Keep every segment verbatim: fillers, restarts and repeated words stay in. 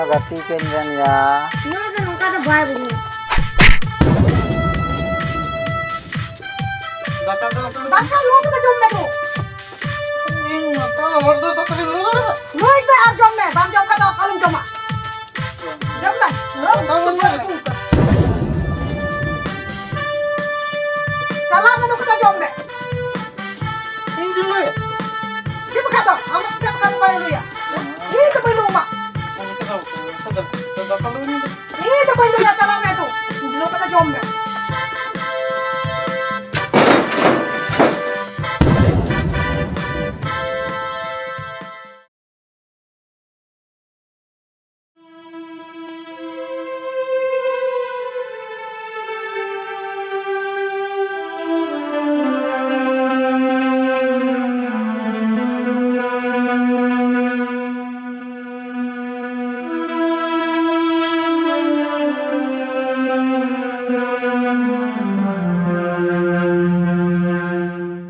ᱜᱟᱛᱮ ᱠᱟᱹᱧ ᱢᱮᱱ ᱜᱮᱭᱟ᱾ ᱱᱩᱭ ᱫᱚ ᱱᱚᱝᱠᱟ ᱫᱚ ᱵᱟᱭ ᱵᱩᱡᱷᱟᱹᱣᱟ᱾ ᱫᱟᱠᱟ ᱫᱚ ᱫᱟᱠᱟ ᱞᱩ ᱠᱟᱛᱮ ᱡᱚᱢ ᱢᱮ ᱫᱩ᱾ ᱤᱧ ᱢᱟᱛᱚ ᱦᱚᱲ ᱫᱚ ᱫᱟᱠᱟ ᱞᱩ ᱠᱟᱫᱟ᱾ ᱞᱩᱭ ᱢᱮ ᱟᱨ ᱡᱚᱢ ᱢᱮ, ᱵᱟᱢ ᱡᱚᱢ ᱠᱷᱟᱱ ᱫᱚ ᱟᱞᱚᱢ ᱡᱚᱢᱟ᱾ ᱡᱚᱢ ᱢᱮ᱾ ᱫᱟᱠᱟ ᱞᱩ ᱢᱮ᱾ ᱪᱟᱞᱟᱣ ᱢᱮ, ᱱᱩᱠᱩ ᱫᱚ ᱡᱚᱢ ᱢᱮ᱾ ᱤᱧ ᱫᱩᱧ ᱞᱩᱭᱟ᱾ ᱪᱮᱫ ᱵᱟᱠᱷᱟᱡ ᱫᱚ? ᱟᱢ ᱪᱮᱫ ᱞᱮᱠᱟᱢ ᱵᱟᱭ ᱞᱩᱭᱟ? ᱤᱧ ᱫᱚ ᱵᱟᱹᱧ ᱞᱩ ᱟᱢᱟ᱾ ᱫᱟᱠᱟ ᱞᱩ ᱢᱮ᱾ ᱤᱧ ᱫᱚ ᱵᱟᱹᱧ ᱞᱩᱭᱟ, ᱪᱟᱞᱟᱜ ᱢᱮ ᱛᱚ᱾ ᱞᱩ ᱠᱟᱛᱮ ᱡᱚᱢ ᱢᱮ᱾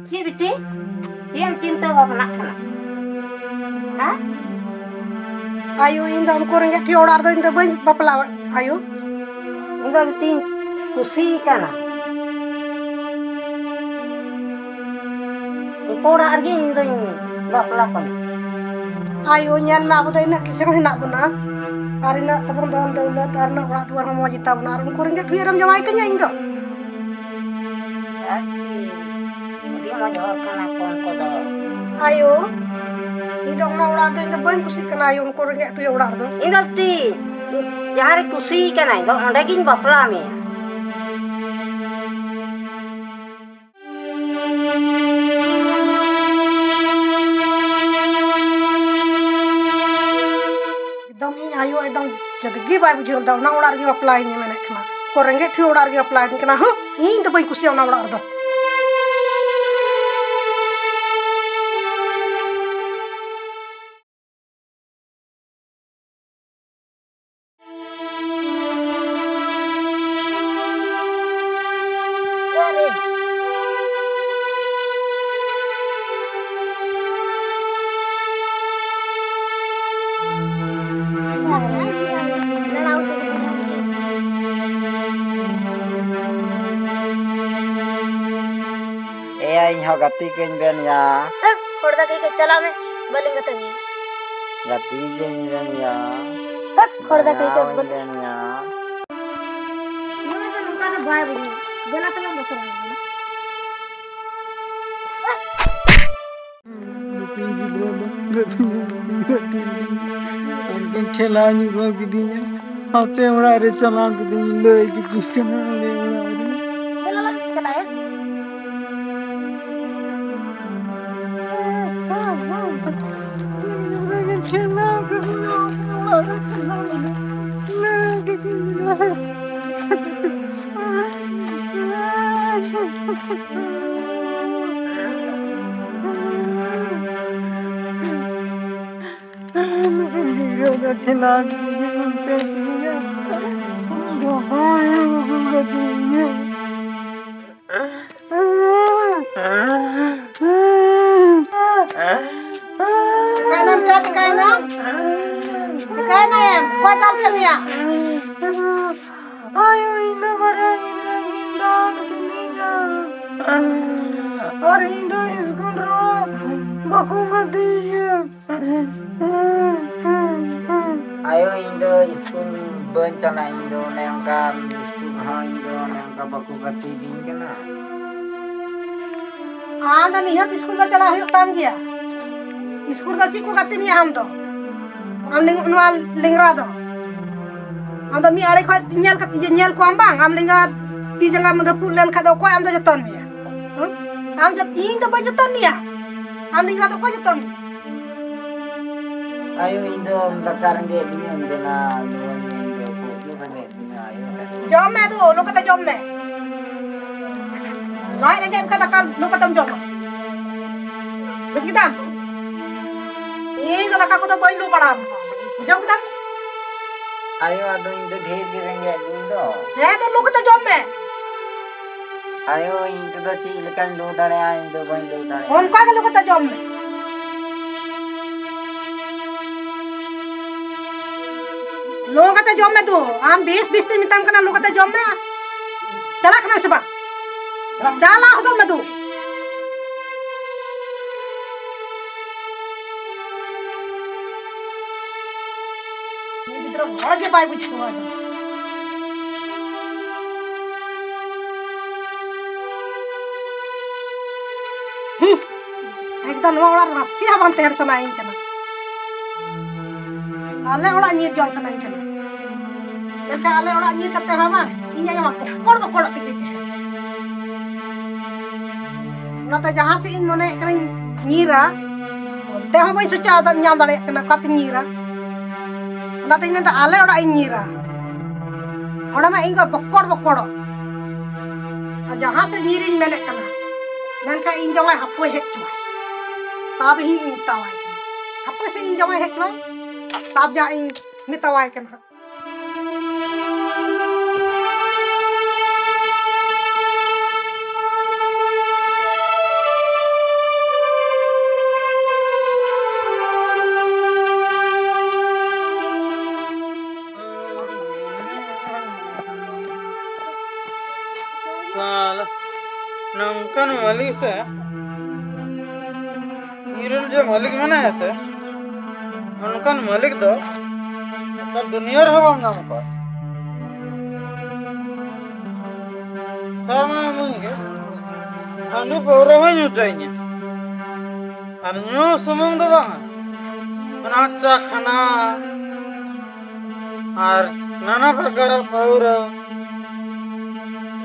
ᱪᱮᱫ ᱵᱤᱴᱤ? ᱪᱮᱫ ᱮᱢ ᱪᱤᱱᱛᱟᱹ ᱵᱷᱟᱵᱽᱱᱟᱜ ᱠᱟᱱᱟ? ᱦᱮᱸ? ᱟᱭᱳ, ᱤᱧ ᱫᱚ ᱩᱱᱠᱩ ᱨᱮᱸᱜᱮᱡ ᱴᱷᱮᱡ ᱚᱲᱟᱜ ᱨᱮᱫᱚ ᱤᱧ ᱫᱚ ᱵᱟᱹᱧ ᱵᱟᱯᱞᱟᱜᱼᱟ, ᱟᱭᱳ᱾ ᱤᱧ ᱫᱚ ᱵᱤᱴᱤᱧ ᱠᱩᱥᱤ ᱠᱟᱱᱟ᱾ ᱩᱱᱠᱩ ᱚᱲᱟᱜ ᱨᱮᱜᱮ ᱤᱧ ᱫᱚᱧ ᱵᱟᱯᱞᱟ ᱠᱟᱱᱟ᱾ ᱟᱭᱳ, ᱧᱮᱞ ᱢᱮ, ᱟᱵᱚ ᱫᱚ ᱤᱱᱟᱹᱜ ᱠᱤᱥᱟᱹᱬ ᱦᱮᱱᱟᱜ ᱵᱚᱱᱟ, ᱟᱨ ᱤᱱᱟᱹᱜ ᱛᱟᱵᱚᱱ ᱫᱷᱚᱱ ᱫᱟᱹᱣᱞᱟᱹᱛ, ᱟᱨ ᱤᱱᱟᱹᱜ ᱚᱲᱟᱜ ᱫᱩᱣᱟᱹᱨ ᱦᱚᱸ ᱢᱚᱡᱽ ᱜᱮᱛᱟ ᱵᱚᱱᱟ, ᱟᱨ ᱩᱱᱠᱩ ᱨᱮᱸᱜᱮᱡ ᱴᱷᱩᱭᱟᱹ ᱨᱮᱢ ᱡᱟᱶᱟᱭ ᱠᱟᱹᱧᱟ ᱤᱧ ᱫᱚ? ᱟᱹᱰᱤ ᱢᱚᱡᱽ ᱦᱚᱲ ᱠᱟᱱᱟ ᱠᱚ ᱩᱱᱠᱩ ᱫᱚ᱾ ᱟᱭᱳ, ᱤᱧ ᱫᱚ ᱚᱱᱟ ᱚᱲᱟᱜ ᱨᱮᱫᱚ ᱤᱧ ᱫᱚ ᱵᱟᱹᱧ ᱠᱩᱥᱤᱜ ᱠᱟᱱᱟ ᱟᱭᱳ, ᱩᱱᱠᱩ ᱨᱮᱸᱜᱮᱡ ᱴᱩᱭᱟᱹ ᱚᱲᱟᱜ ᱨᱮᱫᱚ᱾ ᱤᱧ ᱫᱚ ᱵᱤᱴᱤ, ᱡᱟᱦᱟᱸ ᱨᱮ ᱠᱩᱥᱤ ᱠᱟᱱᱟᱭ ᱫᱚ ᱚᱸᱰᱮ ᱜᱤᱧ ᱵᱟᱯᱞᱟ ᱢᱮᱭᱟ᱾ ᱮᱠᱫᱚᱢ ᱤᱧ ᱟᱭᱳ ᱮᱠᱫᱚᱢ ᱡᱟᱹᱛ ᱜᱮ ᱵᱟᱭ ᱵᱩᱡᱷᱟᱹᱣ ᱞᱮᱫᱟ, ᱚᱱᱟ ᱚᱲᱟᱜ ᱨᱮᱜᱮ ᱵᱟᱯᱞᱟᱭᱤᱧ ᱢᱮᱱᱮᱫ ᱠᱟᱱᱟ᱾ ᱩᱱᱠᱩ ᱨᱮᱸᱜᱮᱡ ᱴᱷᱩᱭᱟᱹ ᱚᱲᱟᱜ ᱨᱮᱜᱮ ᱵᱟᱯᱞᱟᱭᱤᱧ ᱠᱟᱱᱟ᱾ ᱦᱩᱸ, ᱤᱧ ᱫᱚ ᱵᱟᱹᱧ ᱠᱩᱥᱤᱭᱟᱜᱼᱟ ᱚᱱᱟ ᱚᱲᱟᱜ ᱨᱮᱫᱚ᱾ ᱤᱧ ᱦᱚᱸ ᱜᱟᱛᱮ ᱠᱟᱹᱧ ᱵᱮᱱ ᱭᱟ᱾ ᱦᱮᱸ, ᱠᱷᱚᱲᱫᱟ ᱠᱟᱹᱡ ᱠᱟᱹᱡ ᱪᱟᱞᱟᱜ ᱢᱮ, ᱵᱟᱹᱞᱤᱧ ᱜᱟᱛᱮ ᱢᱮᱭᱟ᱾ ᱜᱟᱛᱮ ᱠᱟᱹᱧ ᱵᱮᱱ ᱭᱟ᱾ ᱦᱮᱸ, ᱠᱷᱚᱲᱫᱟ ᱠᱟᱹᱡ ᱠᱟᱹᱡ ᱫᱟᱭᱟᱣᱟᱹᱧ ᱵᱟᱹᱞᱤᱧ ᱵᱮᱱ ᱭᱟ᱾ ᱱᱩᱭ ᱫᱚ ᱱᱚᱝᱠᱟ ᱫᱚ ᱵᱟᱭ ᱵᱩᱡᱷᱟᱹᱣᱟ᱾ ᱫᱮᱞᱟ ᱛᱟᱞᱟᱝ ᱵᱚᱛᱚᱨ ᱟᱭ ᱠᱟᱱᱟ᱾ ᱱᱩᱠᱤᱱ ᱜᱤᱫᱽᱨᱟᱹ ᱫᱚ ᱩᱱᱠᱤᱱ ᱴᱷᱮᱞᱟᱣ ᱧᱩᱨᱦᱟᱹ ᱠᱤᱫᱤᱧᱟ᱾ ᱟᱯᱮ ᱚᱲᱟᱜ ᱨᱮ ᱪᱟᱞᱟᱣ ᱠᱟᱛᱮᱧ ᱞᱟᱹᱭ ᱠᱤᱫᱤᱧ ᱠᱟᱱᱟ, ᱟᱞᱮ ᱚᱲᱟᱜ ᱨᱮ᱾ ᱫᱮᱞᱟ ᱞᱟᱝ ᱪᱟᱞᱟᱜᱼᱟ᱾ ᱴᱷᱮᱞᱟᱣ ᱠᱟᱛᱮᱧ ᱚᱲᱟᱜ ᱨᱮ ᱪᱟᱞᱟᱣ ᱠᱟᱛᱮᱧ ᱞᱟᱹᱭ ᱠᱤᱫᱤᱧ ᱠᱟᱱᱟ᱾ ᱪᱤᱠᱟᱹᱭᱮᱱᱟᱢ ᱪᱚ, ᱪᱤᱠᱟᱹᱭᱮᱱᱟᱢ? ᱪᱤᱠᱟᱹᱭᱮᱱᱟᱭᱮᱢ? ᱚᱠᱚᱭ ᱫᱟᱞ ᱠᱮᱫ ᱢᱮᱭᱟ? ᱟᱭᱳ, ᱤᱧ ᱫᱚ ᱵᱟᱨᱭᱟ ᱜᱤᱫᱽᱨᱟᱹ ᱜᱤᱧ ᱫᱟᱞ ᱠᱤᱫᱤᱧᱟ᱾ ᱟᱨ ᱤᱧ ᱫᱚ ᱤᱥᱠᱩᱞ ᱨᱮᱦᱚᱸ ᱵᱟᱠᱚ ᱜᱟᱛᱮᱧᱟ᱾ ᱟᱭᱳ, ᱤᱧ ᱫᱚ ᱤᱥᱠᱩᱞ ᱵᱟᱹᱧ ᱪᱟᱞᱟᱜᱼᱟ, ᱤᱧ ᱫᱚ ᱚᱱᱮ ᱚᱱᱠᱟ ᱤᱥᱠᱩᱞ ᱦᱚᱸ ᱤᱧ ᱫᱚ ᱚᱱᱮ ᱚᱱᱠᱟ ᱵᱟᱠᱚ ᱜᱟᱛᱮ ᱤᱫᱤᱧ ᱠᱟᱱᱟ᱾ ᱟᱢ ᱫᱚ ᱱᱤᱦᱟᱹᱛ ᱤᱥᱠᱩᱞ ᱫᱚ ᱪᱟᱞᱟᱜ ᱦᱩᱭᱩᱜ ᱛᱟᱢ ᱜᱮᱭᱟ᱾ ᱤᱥᱠᱩᱞ ᱫᱚ ᱪᱮᱫ ᱠᱚ ᱜᱟᱛᱮ ᱢᱮᱭᱟ ᱟᱢ ᱫᱚ? ᱟᱢ ᱞᱤᱝ-, ᱱᱚᱣᱟ ᱞᱮᱝᱨᱟ ᱫᱚ᱾ ᱟᱢ ᱫᱚ ᱢᱤᱫ ᱟᱲᱮ ᱠᱷᱚᱡ ᱧᱮᱞ ᱠᱟᱛᱮ, ᱧᱮᱞ ᱠᱚᱣᱟᱢ ᱵᱟᱝ? ᱟᱢ ᱞᱮᱝᱨᱟ ᱛᱤ ᱡᱟᱸᱜᱟᱢ ᱨᱟᱹᱯᱩᱫ ᱞᱮᱱ ᱠᱷᱟᱡ ᱫᱚ ᱚᱠᱚᱭ ᱟᱢ ᱫᱚ ᱡᱚᱛᱚᱱ ᱢᱮᱭᱟ? ᱦᱮᱸ? ᱟᱢ ᱡᱚᱛ-, ᱤᱧ ᱫᱚ ᱵᱟᱹᱧ ᱡᱚᱛᱚᱱ ᱢᱮᱭᱟ᱾ ᱟᱢ ᱞᱮᱝᱨᱟ ᱫᱚ ᱚᱠᱚᱭ ᱡᱚᱛᱚᱱ ᱢᱮᱭᱟ? ᱟᱭᱳ, ᱤᱧ ᱫᱚ ᱫᱟᱠᱟ ᱨᱮᱸᱜᱮᱡ ᱫᱤᱧᱟ, ᱤᱧ ᱫᱚ ᱱᱟ, ᱱᱚᱣᱟ ᱤᱧ ᱫᱚ ᱵᱷᱩᱠ ᱨᱮᱸᱜᱮᱡ ᱫᱤᱧᱟ, ᱟᱭᱳ᱾ ᱡᱚᱢ ᱢᱮ ᱟᱫᱚ, ᱞᱩ ᱠᱟᱛᱮ ᱡᱚᱢ ᱢᱮ᱾ ᱞᱟᱡ ᱨᱮᱸᱜᱮᱡ ᱮᱱ ᱠᱷᱟᱱ ᱫᱟᱠᱟ ᱞᱩ ᱠᱟᱛᱮᱢ ᱡᱚᱢᱟ᱾ ᱵᱩᱡ ᱠᱮᱫᱟᱢ? ᱤᱧ ᱫᱚ ᱫᱟᱠᱟ ᱠᱚᱫᱚ ᱵᱟᱹᱧ ᱞᱩ ᱵᱟᱲᱟ ᱟᱢᱟ᱾ ᱵᱩᱡᱷᱟᱹᱣ ᱠᱮᱫᱟᱢ? ᱟᱭᱳ, ᱟᱫᱚ ᱤᱧ ᱫᱚ ᱰᱷᱮᱨ ᱜᱮ ᱨᱮᱸᱜᱮᱡ ᱤᱧ ᱫᱚ᱾ ᱦᱮᱸ, ᱛᱚ ᱞᱩ ᱠᱟᱛᱮ ᱡᱚᱢ ᱢᱮ᱾ ᱟᱭᱳ, ᱤᱧ ᱛᱮᱫᱚ ᱪᱮᱫ ᱞᱮᱠᱟᱧ ᱞᱩ ᱫᱟᱲᱮᱭᱟᱜᱼᱟ? ᱤᱧ ᱫᱚ ᱵᱟᱹᱧ ᱞᱩ ᱫᱟᱲᱮᱭᱟᱜᱼᱟ᱾ ᱚᱱᱠᱟ ᱜᱮ ᱞᱩ ᱠᱟᱛᱮ ᱡᱚᱢ ᱢᱮ᱾ ᱞᱩ ᱠᱟᱛᱮ ᱡᱚᱢ ᱢᱮ ᱫᱩ᱾ ᱟᱢ ᱵᱤᱥ ᱵᱤᱥ ᱛᱤᱧ ᱢᱮᱛᱟᱢ ᱠᱟᱱᱟ, ᱞᱩ ᱠᱟᱛᱮ ᱡᱚᱢ ᱢᱮ᱾ ᱪᱟᱞᱟᱜ ᱠᱟᱱᱟᱢ ᱥᱮ ᱵᱟᱝ? ᱪᱟᱞᱟᱜ ᱦᱚᱫᱚᱜ ᱢᱮ ᱫᱩ᱾ ᱦᱚᱲ ᱜᱮ ᱵᱟᱭ ᱵᱩᱡᱷᱟᱹᱣᱟ ᱟᱫᱚ᱾ ᱦᱩᱸ᱾ ᱮᱠᱫᱚᱢ ᱱᱚᱣᱟ ᱚᱲᱟᱜ ᱨᱮ ᱱᱟᱥᱮ ᱦᱚᱸ ᱵᱟᱝ ᱛᱟᱦᱮᱱ ᱥᱟᱱᱟᱭᱤᱧ ᱠᱟᱱᱟ᱾ ᱟᱞᱮ ᱚᱲᱟᱜ ᱧᱤᱨ ᱡᱚᱝ ᱥᱟᱱᱟᱧ ᱠᱟᱱᱟ᱾ ᱢᱮᱱᱠᱷᱟᱱ ᱟᱞᱮ ᱚᱲᱟᱜ ᱧᱤᱨ ᱠᱟᱛᱮ ᱦᱚᱸ ᱵᱟᱝ, ᱤᱧ ᱟᱭᱳ ᱢᱟ ᱵᱚᱠᱚᱲ ᱵᱚᱠᱚᱲᱚᱜ ᱛᱤᱧ ᱛᱟᱦᱮᱸᱫ᱾ ᱚᱱᱟᱛᱮ ᱡᱟᱦᱟᱸ ᱥᱮᱫ ᱤᱧ ᱢᱚᱱᱮᱭᱮᱫ ᱠᱟᱱᱟᱧ ᱧᱤᱨᱟ, ᱚᱱᱛᱮ ᱦᱚᱸ ᱵᱟᱹᱧ ᱥᱚᱪᱟᱣ ᱧᱟᱢ ᱫᱟᱲᱮᱭᱟᱜ ᱠᱟᱱᱟ ᱚᱠᱟᱛᱮᱧ ᱧᱤᱨᱟ᱾ ᱚᱱᱟᱛᱮᱧ ᱢᱮᱱᱫᱟ ᱟᱞᱮ ᱚᱲᱟᱜ ᱤᱧ ᱧᱤᱨᱟ᱾ ᱚᱸᱰᱮ ᱢᱟ ᱤᱧ ᱫᱚ ᱵᱚᱠᱚᱲ ᱵᱚᱠᱚᱲᱚᱜ᱾ ᱟᱨ ᱡᱟᱦᱟᱸ ᱥᱮᱫ ᱧᱤᱨᱤᱧ ᱢᱮᱱᱮᱫ ᱠᱟᱱᱟ, ᱢᱮᱱᱠᱷᱟᱱ ᱤᱧ ᱡᱟᱶᱟᱭ ᱦᱟᱹᱯᱳᱭ ᱦᱮᱡ ᱦᱚᱪᱚᱣᱟᱭ᱾ ᱛᱟᱵ ᱤᱧ ᱢᱮᱛᱟᱣᱟᱭ ᱠᱟᱱᱟ᱾ ᱦᱟᱹᱯᱳᱭ ᱥᱮ ᱤᱧ ᱡᱟᱶᱟᱭ ᱦᱮᱡ ᱦᱚᱪᱚᱣᱟᱭ, ᱛᱟᱵ ᱡᱟ ᱤᱧ ᱢᱮᱛᱟᱣᱟᱭ ᱠᱟᱱᱟ ᱦᱟᱸᱜ᱾ ᱥᱟᱞᱟ, ᱱᱚᱝᱠᱟᱱ ᱢᱟᱹᱞᱤᱠ ᱥᱮ, ᱤᱧᱨᱮᱱ ᱡᱮ ᱢᱟᱹᱞᱤᱠ ᱢᱮᱱᱟᱭᱟ ᱥᱮ, ᱚᱱᱠᱟᱱ ᱢᱟᱹᱞᱤᱠ ᱫᱚ ᱱᱮᱛᱟᱨ ᱫᱩᱱᱤᱭᱟᱹ ᱨᱮᱦᱚᱸ ᱵᱟᱢ ᱧᱟᱢ ᱠᱚᱣᱟ᱾ ᱛᱟᱢᱟ ᱤᱢᱟᱹᱧ ᱜᱮ, ᱦᱟᱺᱰᱤ ᱯᱟᱹᱣᱨᱟᱹ ᱦᱚᱸᱭ ᱧᱩ ᱦᱚᱪᱚᱭᱤᱧᱟ᱾ ᱟᱨ ᱧᱩ ᱥᱩᱢᱩᱝ ᱫᱚ ᱵᱟᱝᱟ, ᱚᱱᱟ ᱪᱟ ᱠᱷᱟᱱᱟ, ᱟᱨ ᱱᱟᱱᱟ ᱯᱨᱚᱠᱟᱨᱟᱜ ᱯᱟᱹᱣᱨᱟᱹ,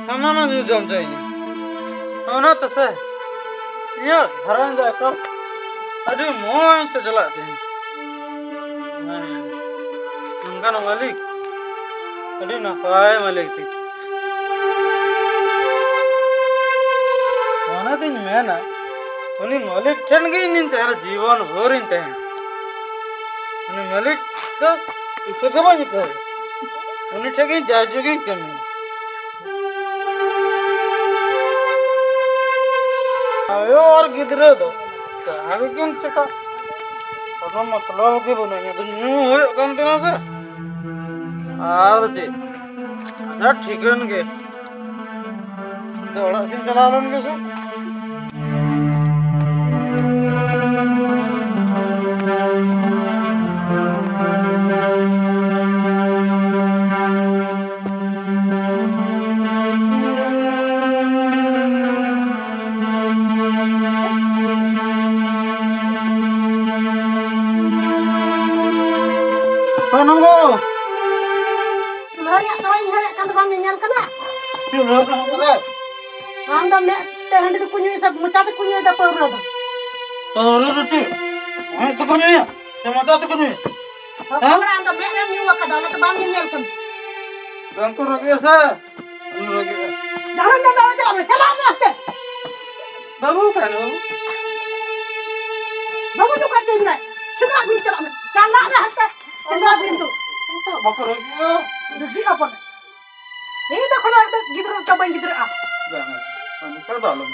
ᱥᱟᱱᱟᱢᱟᱜ ᱧᱩ ᱡᱚᱢ ᱦᱚᱪᱚᱭᱤᱧᱟ᱾ ᱚᱱᱟ ᱛᱮᱥᱮ ᱤᱧᱟᱹᱜ ᱜᱷᱟᱨᱚᱸᱡᱽ ᱫᱚ ᱮᱠᱟᱞ ᱟᱹᱰᱤ ᱢᱚᱡᱽ ᱛᱮ ᱪᱟᱞᱟᱜ ᱛᱤᱧᱟᱹ᱾ ᱦᱮᱸ, ᱱᱚᱝᱠᱟᱱ ᱢᱟᱹᱞᱤᱠ, ᱟᱹᱰᱤ ᱱᱟᱯᱟᱭ ᱢᱟᱹᱞᱤᱠ ᱛᱤᱧ᱾ ᱚᱱᱟᱛᱤᱧ ᱢᱮᱱᱟ, ᱩᱱᱤ ᱢᱟᱹᱞᱤᱠ ᱴᱷᱮᱱ ᱜᱮ ᱤᱧ ᱫᱩᱧ ᱛᱟᱦᱮᱱᱟ, ᱡᱤᱵᱚᱱ ᱵᱷᱳᱨᱤᱧ ᱛᱟᱦᱮᱱᱟ᱾ ᱩᱱᱤ ᱢᱟᱹᱞᱤᱠ ᱫᱚ ᱤᱠᱟᱹ ᱜᱮ ᱵᱟᱹᱧ ᱤᱠᱟᱹᱣᱟ᱾ ᱩᱱᱤ ᱴᱷᱮᱱ ᱜᱮ ᱡᱟᱭᱡᱩᱜᱽ ᱤᱧ ᱠᱟᱹᱢᱤᱭᱟ᱾ ᱟᱭᱳ ᱟᱨ ᱜᱤᱫᱽᱨᱟᱹ ᱫᱚ ᱡᱟᱦᱟᱸ ᱜᱮᱠᱤᱱ ᱪᱮᱠᱟ, ᱠᱳᱱᱳ ᱢᱚᱛᱞᱚᱵ ᱜᱮ ᱵᱟᱹᱱᱩᱜᱼᱟ᱾ ᱤᱧᱟᱹᱜ ᱫᱚ ᱧᱩ ᱦᱩᱭᱩᱜ ᱠᱟᱱ ᱛᱤᱧᱟ ᱥᱮ, ᱟᱨ ᱫᱚ ᱪᱮᱫ? ᱟᱪᱪᱷᱟ, ᱴᱷᱤᱠᱟᱹᱱ ᱜᱮ᱾ ᱟᱫᱚ ᱚᱲᱟᱜ ᱥᱮᱫ ᱪᱟᱞᱟᱣ ᱞᱮᱱ ᱜᱮ ᱥᱮ᱾ ᱧᱮᱞ ᱠᱟᱱᱟ? ᱪᱮᱫ ᱦᱩᱭᱩᱜ ᱠᱟᱱᱟ ᱚᱱᱠᱟ ᱨᱮ? ᱟᱢ ᱫᱚ ᱢᱮᱫ ᱛᱮ ᱦᱟᱺᱰᱤ ᱫᱚᱠᱚ ᱧᱩᱭ ᱥᱮ ᱢᱚᱪᱟ ᱛᱮᱠᱚ ᱧᱩᱭ ᱫᱟ ᱯᱟᱹᱣᱨᱟᱹ ᱫᱚ? ᱯᱟᱹᱣᱨᱟᱹ ᱫᱚ ᱪᱮᱫ? ᱢᱮᱫ ᱛᱮᱠᱚ ᱧᱩᱭᱟ ᱥᱮ ᱢᱚᱪᱟ ᱛᱮᱠᱚ ᱧᱩᱭᱟ? ᱦᱮᱸ? ᱦᱚᱲ ᱟᱢ ᱫᱚ ᱢᱮᱫ ᱨᱮᱢ ᱧᱩ ᱟᱠᱟᱫᱟ, ᱚᱱᱟᱛᱮ ᱵᱟᱢ ᱧᱮᱧᱮᱞ ᱠᱟᱱᱟ᱾ ᱵᱟᱝ ᱠᱚ ᱨᱟᱹᱜᱤᱜᱼᱟ ᱥᱮ? ᱟᱞᱚᱢ ᱨᱟᱹᱜᱤᱜᱼᱟ᱾ ᱡᱟᱦᱟᱸ ᱨᱮᱢ ᱧᱟᱢ ᱫᱟᱲᱮᱭᱟᱜᱼᱟ, ᱪᱟᱞᱟᱜ ᱢᱮ, ᱪᱟᱞᱟᱜ ᱢᱮ ᱟᱥᱛᱮ᱾ ᱵᱟᱹᱵᱩ ᱚᱠᱟᱭ ᱱᱟᱭ ᱵᱟᱹᱵᱩ? ᱵᱟᱹᱵᱩ ᱫᱚ ᱚᱠᱟ ᱪᱚᱭ ᱢᱮᱱᱟᱭ? ᱥᱮᱸᱫᱽᱨᱟ ᱟᱹᱜᱩᱭ ᱪᱟᱞᱟᱜ ᱢᱮ᱾ ᱪᱟᱞᱟᱜ ᱢᱮ ᱟᱥᱛᱮ᱾ ᱥᱮᱸᱫᱽᱨᱟ ᱟᱹᱜᱩᱭ ᱫᱚ᱾ ᱵᱟᱠᱚ ᱨᱟᱹᱜᱤᱜᱼᱟ᱾ ᱨᱟᱹᱜᱤᱜᱼᱟ ᱵᱚᱞᱮ᱾ ᱤᱧ ᱫᱚ ᱠᱷᱚᱱᱟᱜ ᱫᱚ ᱜᱤᱫᱽᱨᱟᱹ ᱞᱮᱠᱟ ᱵᱟᱹᱧ ᱜᱤᱫᱽᱨᱟᱹᱜᱼᱟ᱾ ᱵᱟᱝ, ᱚᱱᱠᱟ ᱫᱚ ᱟᱞᱚᱢ᱾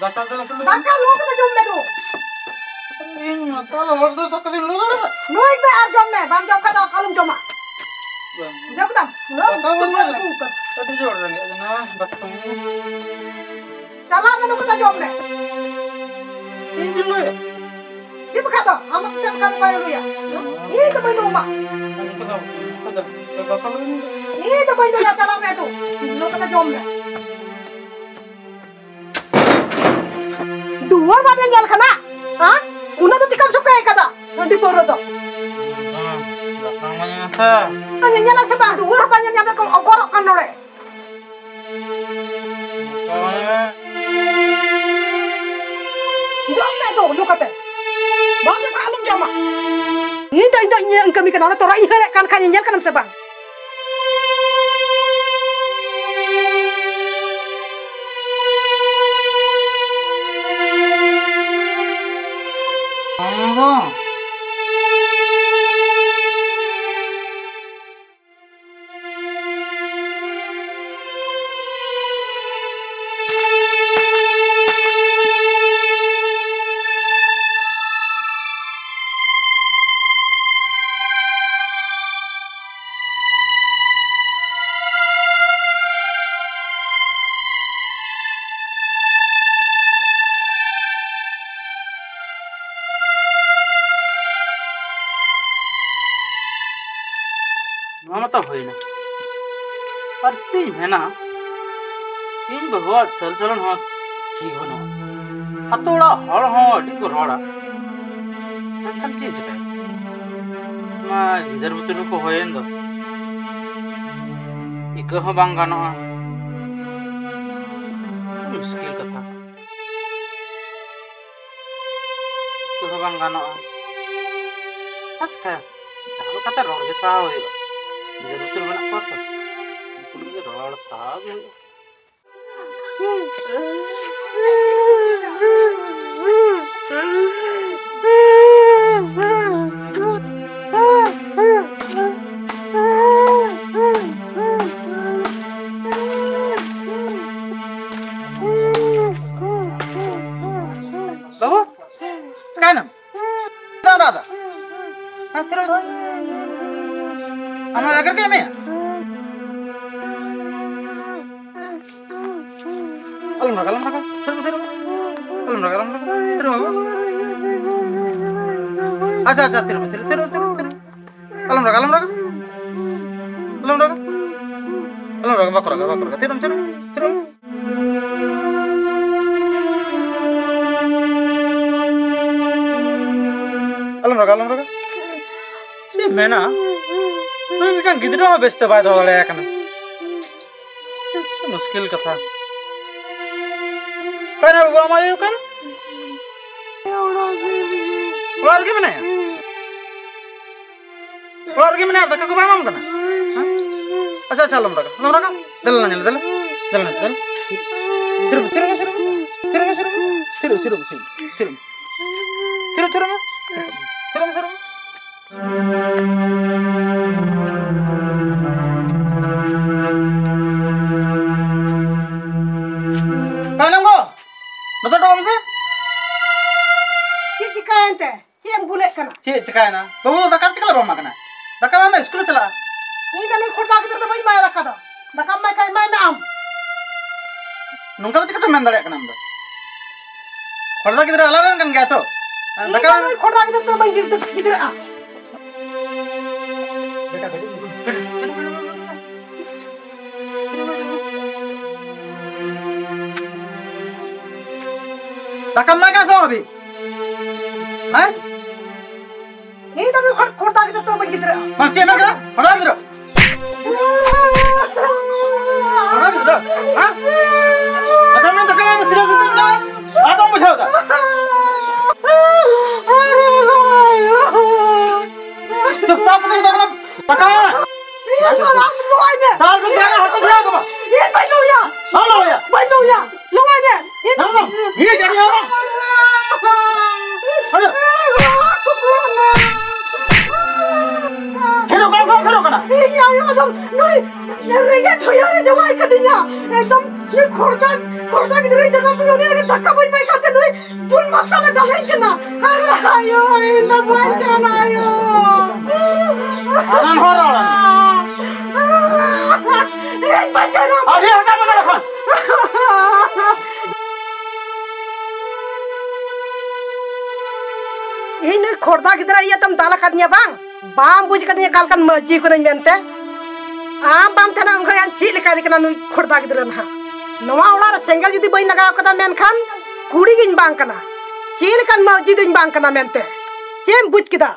ᱫᱟᱠᱟ ᱫᱚ ᱞᱚᱥᱚᱫ ᱫᱟᱠᱟ ᱞᱚ ᱠᱟᱛᱮ ᱡᱚᱢ ᱢᱮ ᱫᱩ᱾ ᱤᱧ ᱢᱟ ᱛᱟᱦᱞᱮ ᱦᱚᱲ ᱫᱚ ᱥᱟᱵ ᱠᱟᱛᱮᱧ ᱞᱚ ᱫᱟᱲᱮᱭᱟᱜᱼᱟ? ᱞᱩᱭ ᱢᱮ ᱟᱨ ᱡᱚᱢ ᱢᱮ, ᱵᱟᱢ ᱡᱚᱢ ᱠᱷᱟᱱ ᱫᱚ ᱟᱞᱚᱢ ᱡᱚᱢᱟ᱾ ᱵᱟᱝ᱾ ᱵᱩᱡᱷᱟᱹᱣ ᱠᱮᱫᱟᱢ? ᱩᱱᱟᱹᱜ ᱫᱟᱠᱟ ᱵᱟᱹᱧ ᱩᱛᱩ ᱡᱚᱢ ᱠᱚ ᱟᱹᱜᱩ ᱠᱟᱫᱟ᱾ ᱟᱹᱰᱤ ᱡᱳᱨ ᱨᱮᱸᱜᱮᱡ ᱠᱟᱱᱟ, ᱫᱟᱠᱟ᱾ ᱪᱟᱞᱟᱜ ᱢᱮ, ᱱᱩᱠᱩ ᱫᱚ ᱡᱚᱢ ᱢᱮ᱾ ᱤᱧ ᱜᱮ ᱞᱩᱭᱟ? ᱪᱮᱫ ᱵᱟᱠᱷᱟᱡ ᱫᱚ? ᱟᱢ ᱪᱮᱫ ᱵᱟᱠᱷᱟᱡ ᱫᱚ ᱵᱟᱭ ᱞᱩᱭᱟ? ᱤᱧ ᱫᱚ ᱵᱟᱹᱧ ᱞᱩᱭᱟ᱾ ᱩᱱᱠᱩ ᱫᱚ, ᱩᱱᱠᱩ ᱫᱚ, ᱫᱟᱠᱟ ᱞᱩᱭ ᱢᱮ᱾ ᱤᱧ ᱫᱚ ᱵᱟᱹᱧ ᱞᱩᱭᱟ, ᱪᱟᱞᱟᱜ ᱢᱮ ᱛᱚ᱾ ᱱᱩᱠᱩ ᱫᱚ ᱡᱚᱢ ᱢᱮ᱾ ᱫᱩᱣᱟᱹᱨ ᱵᱟᱯᱮ ᱧᱮᱞ ᱠᱟᱱᱟ? ᱦᱮᱸ? ᱩᱱᱟᱹᱜ ᱫᱚ ᱪᱤᱠᱟᱢ ᱥᱚᱠᱟᱭ ᱠᱟᱫᱟ? ᱦᱟᱺᱰᱤ ᱯᱟᱹᱣᱨᱟᱹ ᱫᱚ᱾ ᱦᱮᱸ, ᱫᱟᱠᱟ ᱢᱟ ᱧᱮᱞ ᱥᱮ᱾ ᱧᱮᱧᱮᱞᱟ ᱥᱮ ᱵᱟᱝ? ᱫᱩᱣᱟᱹᱨ ᱦᱚᱸ ᱵᱟᱭ ᱧᱮᱞ ᱧᱟᱢ ᱫᱟ, ᱚᱜᱚᱨᱚᱜ ᱠᱟᱱ ᱱᱚᱰᱮ᱾ ᱫᱟᱠᱟ ᱢᱟ ᱧᱮᱞ᱾ ᱡᱚᱢ ᱢᱮ ᱫᱚ, ᱞᱩ ᱠᱟᱛᱮ᱾ ᱵᱟᱢ ᱡᱚᱢ ᱠᱷᱟᱱ ᱟᱞᱚᱢ ᱡᱚᱢᱟ᱾ ᱤᱧ ᱫᱚ, ᱤᱧ ᱫᱚ ᱤᱧᱟᱹᱜ ᱤᱧ ᱠᱟᱹᱢᱤ ᱠᱟᱱᱟ, ᱚᱱᱟ ᱛᱚᱨᱟ ᱤᱧ ᱦᱟᱹᱨᱮᱫ ᱠᱟᱱ ᱠᱷᱟᱱ ᱧᱮᱧᱮᱞ ᱠᱟᱱᱟᱢ ᱥᱮ ᱵᱟᱝ? ᱱᱚᱣᱟ ᱢᱟᱛᱚ ᱦᱩᱭᱱᱟ᱾ ᱟᱨ ᱪᱮᱫ ᱤᱧ ᱢᱮᱱᱟ, ᱤᱧ ᱵᱟᱹᱦᱩᱣᱟᱜ ᱪᱟᱞ ᱪᱚᱞᱚᱱ ᱦᱚᱸ ᱴᱷᱤᱠ ᱵᱟᱹᱱᱩᱜᱼᱟ᱾ ᱟᱛᱳ ᱚᱲᱟᱜ ᱦᱚᱲ ᱦᱚᱸ ᱟᱹᱰᱤ ᱠᱚ ᱨᱚᱲᱟ, ᱢᱮᱱᱠᱷᱟᱱ ᱪᱮᱫ ᱤᱧ ᱪᱤᱠᱟᱹᱭᱟ? ᱚᱱᱟ ᱜᱤᱫᱟᱹᱨ ᱵᱩᱛᱟᱹᱨ ᱠᱚᱠᱚ ᱦᱩᱭᱮᱱ ᱫᱚ, ᱪᱮᱫ ᱤᱠᱟᱹ ᱦᱚᱸ ᱵᱟᱝ ᱜᱟᱱᱚᱜᱼᱟ᱾ ᱢᱩᱥᱠᱤᱞ ᱠᱟᱛᱷᱟ᱾ ᱤᱠᱟᱹ ᱦᱚᱸ ᱵᱟᱝ ᱜᱟᱱᱚᱜᱼᱟ᱾ ᱪᱮᱫ ᱪᱤᱠᱟᱹᱭᱟ? ᱡᱟᱦᱟᱸ ᱞᱮᱠᱟᱛᱮ ᱨᱚᱲ ᱜᱮ ᱥᱟᱦᱟᱣ ᱦᱩᱭᱩᱜᱼᱟ᱾ ᱜᱤᱫᱟᱹᱨ ᱯᱤᱫᱟᱹᱨ ᱢᱮᱱᱟᱜ ᱠᱚᱣᱟ ᱛᱚ, ᱩᱱᱠᱩ ᱞᱟᱹᱜᱤᱫ ᱨᱚᱲ ᱥᱟᱦᱟᱣ ᱜᱮ ᱦᱩᱭᱩᱜᱼᱟ᱾ ᱵᱟᱹᱵᱩ, ᱪᱤᱠᱟᱭᱱᱟᱢ? ᱪᱮᱫᱟᱜ ᱮᱢ ᱨᱟᱜ ᱮᱫᱟ? ᱦᱮᱸ, ᱛᱷᱤᱨ ᱢᱮ᱾ ᱟᱢᱟᱜ ᱮᱜᱮᱨ ᱠᱮᱫ ᱢᱮᱭᱟ? ᱟᱞᱚᱢ ᱨᱟᱜᱟ, ᱟᱞᱚᱢ ᱨᱟᱜᱟ᱾ ᱛᱷᱤᱨ ᱢᱮ, ᱛᱷᱤᱨ ᱢᱮ᱾ ᱟᱞᱚᱢ ᱨᱟᱜᱟ, ᱟᱞᱚᱢ ᱨᱟᱜᱟ᱾ ᱛᱷᱤᱨ ᱢᱮ, ᱵᱟᱹᱵᱩ᱾ ᱟᱪᱪᱷᱟ, ᱟᱪᱪᱷᱟ, ᱛᱷᱤᱨ ᱢᱮ, ᱛᱷᱤᱨ, ᱛᱷᱤᱨ, ᱛᱷᱤᱨ, ᱛᱷᱤᱨ᱾ ᱟᱞᱚᱢ ᱨᱟᱜᱟ, ᱟᱞᱚᱢ ᱨᱟᱜᱟ᱾ ᱟᱞᱚᱢ ᱨᱟᱜᱟ᱾ ᱟᱞᱚᱢ ᱨᱟᱜᱟ, ᱵᱟᱠᱚ ᱨᱟᱜᱟ, ᱵᱟᱠᱚ ᱨᱟᱜᱟ᱾ ᱛᱷᱤᱨ ᱢᱮ, ᱛᱷᱤᱨ ᱢᱮ, ᱛᱷᱤᱨ ᱢᱮ᱾ ᱟᱞᱚᱢ ᱨᱟᱜᱟ, ᱟᱞᱚᱢ ᱨᱟᱜᱟ᱾ ᱪᱮᱫ ᱮᱢ ᱢᱮᱱᱟ? ᱱᱩᱭ ᱢᱤᱫᱴᱟᱝ ᱜᱤᱫᱽᱨᱟᱹ ᱦᱚᱸ ᱵᱮᱥᱛᱮ ᱵᱟᱭ ᱫᱚᱦᱚ ᱫᱟᱲᱮᱭᱟᱭ ᱠᱟᱱᱟ᱾ ᱢᱩᱥᱠᱤᱞ ᱠᱟᱛᱷᱟ᱾ ᱚᱠᱟᱭᱱᱟ ᱵᱟᱹᱵᱩ, ᱟᱢ ᱟᱭᱳ ᱚᱠᱟᱭᱱᱟ? ᱚᱲᱟᱜ ᱨᱮᱜᱮ ᱢᱮᱱᱟᱭᱟ? ᱚᱲᱟᱜ ᱨᱮᱜᱮ ᱢᱮᱱᱟᱭᱟ, ᱫᱟᱠᱟ ᱠᱚ ᱵᱟᱭ ᱮᱢᱟᱢ ᱠᱟᱱᱟ? ᱦᱮᱸ? ᱟᱪᱪᱷᱟ, ᱟᱪᱪᱷᱟ, ᱟᱞᱚᱢ ᱨᱟᱜᱟ, ᱟᱞᱚᱢ ᱨᱟᱜᱟ᱾ ᱫᱮᱞᱟ ᱱᱟ ᱧᱮᱞ, ᱫᱮᱞᱟ᱾ ᱫᱮᱞᱟ ᱱᱟ, ᱫᱮᱞᱟ᱾ ᱛᱷᱤᱨ ᱢᱮ, ᱛᱷᱤᱨ ᱢᱮ, ᱛᱷᱤᱨ ᱢᱮ᱾ ᱛᱷᱤᱨ ᱢᱮ, ᱛᱷᱤᱨ ᱢᱮ, ᱛᱷᱤᱨ ᱢᱮ᱾ ᱛᱷᱤᱨ ᱢᱮ, ᱛᱷᱤᱨ ᱢᱮ᱾ ᱛᱷᱤᱨ ᱢᱮ, ᱛᱷᱤᱨ ᱢᱮ᱾ ᱛᱷᱤᱨ ᱢᱮ, ᱛᱷᱤᱨ ᱢᱮ᱾ ᱚᱠᱟᱭᱱᱟᱢ ᱜᱚ? ᱱᱚᱛᱮ ᱚᱰᱚᱠ ᱢᱮᱥᱮ᱾ ᱪᱮᱫ ᱪᱤᱠᱟᱹᱭᱮᱱ ᱛᱮ? ᱪᱮᱫ ᱮᱢ ᱜᱩᱞᱮᱫ ᱠᱟᱱᱟ? ᱪᱮᱫ ᱪᱤᱠᱟᱹᱭᱮᱱᱟ? ᱵᱟᱹᱵᱩ ᱫᱚ ᱫᱟᱠᱟ ᱪᱤᱠᱟᱹ ᱞᱮ ᱵᱟᱢ ᱮᱢᱟ ᱠᱟᱱᱟ? ᱫᱟᱠᱟ ᱮᱢᱟᱭ ᱢᱮ, ᱤᱥᱠᱩᱞᱮ ᱪᱟᱞᱟᱜᱼᱟ᱾ ᱤᱧ ᱫᱚ ᱱᱩᱭ ᱠᱷᱚᱨᱫᱟ ᱜᱤᱫᱽᱨᱟᱹ ᱫᱚ ᱵᱟᱹᱧ ᱮᱢᱟᱭᱟ ᱫᱟᱠᱟ ᱫᱚ᱾ ᱫᱟᱠᱟ ᱮᱢᱟᱭ ᱠᱷᱟᱱ ᱮᱢᱟᱭ ᱢᱮ ᱟᱢ᱾ ᱱᱚᱝᱠᱟ ᱫᱚ ᱪᱤᱠᱟᱹᱛᱮᱢ ᱢᱮᱱ ᱫᱟᱲᱮᱭᱟᱜ ᱠᱟᱱᱟ ᱟᱢ ᱫᱚ? ᱠᱷᱚᱨᱫᱟ ᱜᱤᱫᱽᱨᱟᱹ ᱟᱞᱟᱝ ᱨᱮᱱ ᱠᱟᱱ ᱜᱮᱭᱟ ᱛᱚ᱾ ᱤᱧ ᱫᱟᱠᱟ ᱫᱚ ᱱᱩᱭ ᱠᱷᱚᱨᱫᱟ ᱜᱤᱫᱽᱨᱟᱹ ᱫᱚ ᱵᱟᱹᱧ ᱜᱤᱫᱽᱨᱟᱹ-, ᱜᱤᱫᱽᱨᱟᱹᱜᱼᱟ᱾ ᱫᱟᱠᱟᱢ ᱮᱢᱟᱭ ᱠᱟᱱᱟ ᱥᱮ ᱵᱟᱝ ᱟᱹᱵᱤ? ᱦᱮᱸ? ᱤᱧ ᱫᱚ ᱱᱩᱭ ᱠᱷᱚᱨ-, ᱠᱷᱚᱨᱫᱟ ᱜᱤᱫᱽᱨᱟᱹ ᱫᱚ ᱵᱟᱹᱧ ᱜᱤᱫᱽᱨᱟᱹᱜᱼᱟ᱾ ᱵᱟᱝ, ᱪᱮᱫ ᱮᱢ ᱢᱮᱱ ᱠᱮᱫᱟ? ᱠᱷᱚᱨᱫᱟ ᱜᱤᱫᱽᱨᱟᱹ? ᱮᱠᱫᱚᱢ ᱱᱩᱭ ᱠᱷᱚᱲᱫᱟ, ᱠᱷᱚᱲᱫᱟ ᱜᱤᱫᱽᱨᱟᱹᱧ ᱡᱟᱜᱟ ᱠᱚ ᱩᱱᱤ ᱞᱟᱹᱜᱤᱫ ᱫᱟᱠᱟ ᱵᱟᱹᱧ ᱮᱢᱟᱭ ᱠᱟᱱ ᱛᱮ ᱱᱩᱭ ᱵᱩᱞ ᱢᱟᱛᱟᱞᱮ ᱫᱟᱞᱮᱧ ᱠᱟᱱᱟ᱾ ᱟᱨ ᱟᱭᱳ, ᱤᱧ ᱫᱚ ᱵᱟᱹᱧ ᱛᱟᱦᱮᱱᱟ ᱟᱭᱳ᱾ ᱟᱢᱮᱢ ᱦᱚᱨ ᱨᱚᱲᱟ᱾ ᱤᱧ ᱵᱟᱹᱧ ᱛᱟᱦᱮᱱᱟ᱾ ᱟᱨ ᱦᱮᱸ, ᱦᱟᱴᱟᱜ ᱢᱮ ᱱᱚᱰᱮ ᱠᱷᱚᱱ᱾ ᱤᱧ ᱱᱩᱭ ᱠᱷᱚᱲᱫᱟ ᱜᱤᱫᱽᱨᱟᱹ ᱤᱭᱟᱹᱛᱮᱢ ᱫᱟᱞ ᱟᱠᱟᱫᱤᱧᱟ ᱵᱟᱝ? ᱵᱟᱢ ᱵᱩᱡᱽ ᱠᱟᱫᱤᱧᱟ ᱚᱠᱟ ᱞᱮᱠᱟᱱ ᱢᱟᱹᱡᱷᱤ ᱠᱟᱹᱱᱟᱹᱧ ᱢᱮᱱᱛᱮ? ᱟᱢ ᱵᱟᱢ ᱛᱟᱦᱮᱱᱟ ᱩᱱ ᱜᱷᱟᱹᱲᱤᱡ ᱟᱢ ᱪᱮᱫ ᱞᱮᱠᱟᱭ ᱠᱟᱱᱟ ᱱᱩᱭ ᱠᱷᱚᱲᱫᱟ ᱜᱤᱫᱽᱨᱟᱹ ᱱᱟᱦᱟᱜ? ᱱᱚᱣᱟ ᱚᱲᱟᱜ ᱨᱮ ᱥᱮᱸᱜᱮᱞ ᱡᱩᱫᱤ ᱵᱟᱹᱧ ᱞᱟᱜᱟᱣ ᱠᱟᱫᱟ ᱢᱮᱱᱠᱷᱟᱱ ᱠᱩᱲᱤ ᱜᱤᱧ ᱵᱟᱝ ᱠᱟᱱᱟ, ᱪᱮᱫ ᱞᱮᱠᱟᱱ ᱢᱟᱹᱡᱷᱤ ᱫᱩᱧ ᱵᱟᱝ ᱠᱟᱱᱟ ᱢᱮᱱᱛᱮ᱾ ᱪᱮᱫ ᱮᱢ ᱵᱩᱡᱽ ᱠᱮᱫᱟ?